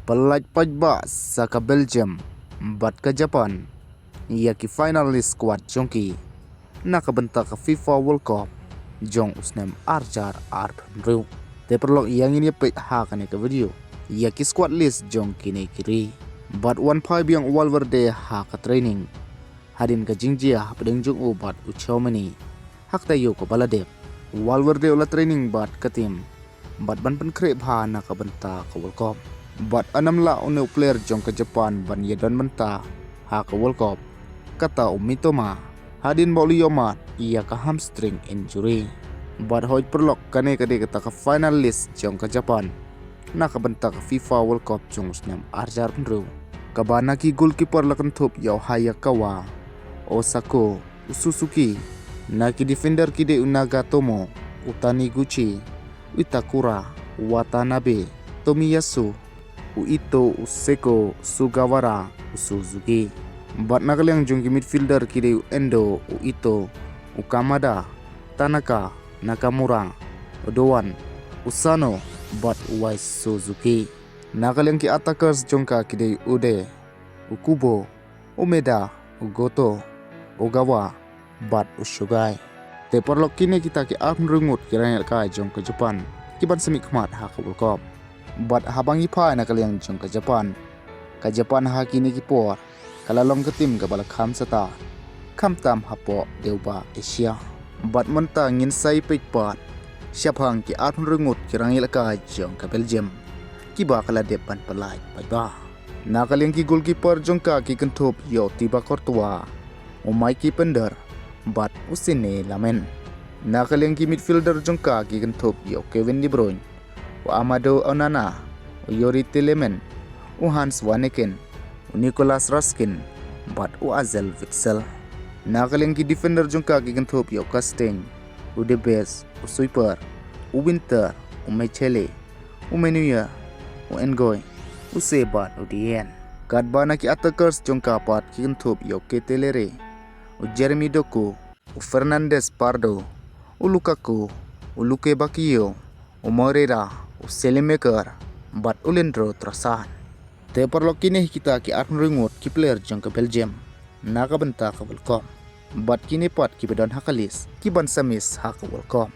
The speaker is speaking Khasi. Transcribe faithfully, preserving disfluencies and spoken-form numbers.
Pyllait paidbah, sa ka Belgium bad ka Japan ïa ki finalist squad jong ki na ka bynta ka FIFA World Cup jong u snem ar hajar arphew hynriew. Te paralok, ïa ngin ïa peit ha kane ka video ïa ki squad list jong kine ki ri. Bad wan phai biang u Valverde ha ka training hadien ka jingjia hapdeng jong u bad u Tchouaméni. Ha kata ïoh kaba la dep, u Valverde u la training bad ka team bad ban pynkhreh bha na ka bynta ka World Cup. Bad ym lah une u player jong ka Japan ban ïadon bynta ha ka World Cup, kata u Mitoma, hadien ba u la ïoh mad ïa ka hamstring injury. Bad hooid paralok, kane ka dei kata ka finalist jong ka Japan na ka bynta ka FIFA World Cup jong u snem ar hajar arphew hynriew, kaba na ki goalkeeper la kynthup ïa u Hayakawa, Osako, u Suzuki. Na ki defender ki dei u Nagatomo, u Taniguchi, u Itakura, u Watanabe, Tomiyasu, u Ito, u Seko, Sugawara, u Suzuki. Bad na ka liang jong ki midfielder ki dei u Endo, u Ito, u Kamada, Tanaka, Nakamura, u Doan, u Sano bad u Wai Suzuki. Na ka liang ki attackers jong ka ki dei u Ude, u Kubo, u Meda, u Goto, u Gawa bad u Shogai. Te paralok, kine kita ki arphew hynriew ngut ki rangïalehkai jong ka Japan ki ban sa mihkhmat ha ka World Cup. Bad haba ngi phai na ka liang jong ka Japan, ka Japan ha kine ki por ka la long ka team kaba la kham sata, khamtam hapoh dewbah Asia. Bad mynta ngin sa ïa peit pat shaphang ki arphew hynriew ngut ki rangïalehkai jong ka Belgium kiba ka la dep ban pyllait paidbah. Na ka liang ki goalkeeper jong ka ki kynthup ïa u Thibaut Courtois, u Mike Penders bad u Senne Lammens. Na ka liang ki midfielder jong ka ki kynthup ïa u Kevin De Bruyne, u Amadou Onana, u Youri Tielemans, u Hans Vanaken, u Nicolas Raskin bad u Axel Witsel. Na ka liang ki defender jong ka ki kynthup ïa u Castagne, u Dembélé, u Suiper, u Winter, u Michele, u Meunier, u N'Guy, u Sane bad u Dieng. Katba na ki attackers jong ka pat ki kynthup ïa u Ketelere, u Jeremy Doku, u Fernandes Pardo, u Lukaku, u Luke Bacchio, u Moreira, u Saelemaekers bad u Leandro Trossard. Te paralok, kine hi kita ki arphew hynriew ngut ki player jong ka Belgium na ka bynta ka World Cup. Bad kine pat kiba don ha ka list ki ban sa miss ha ka World Cup.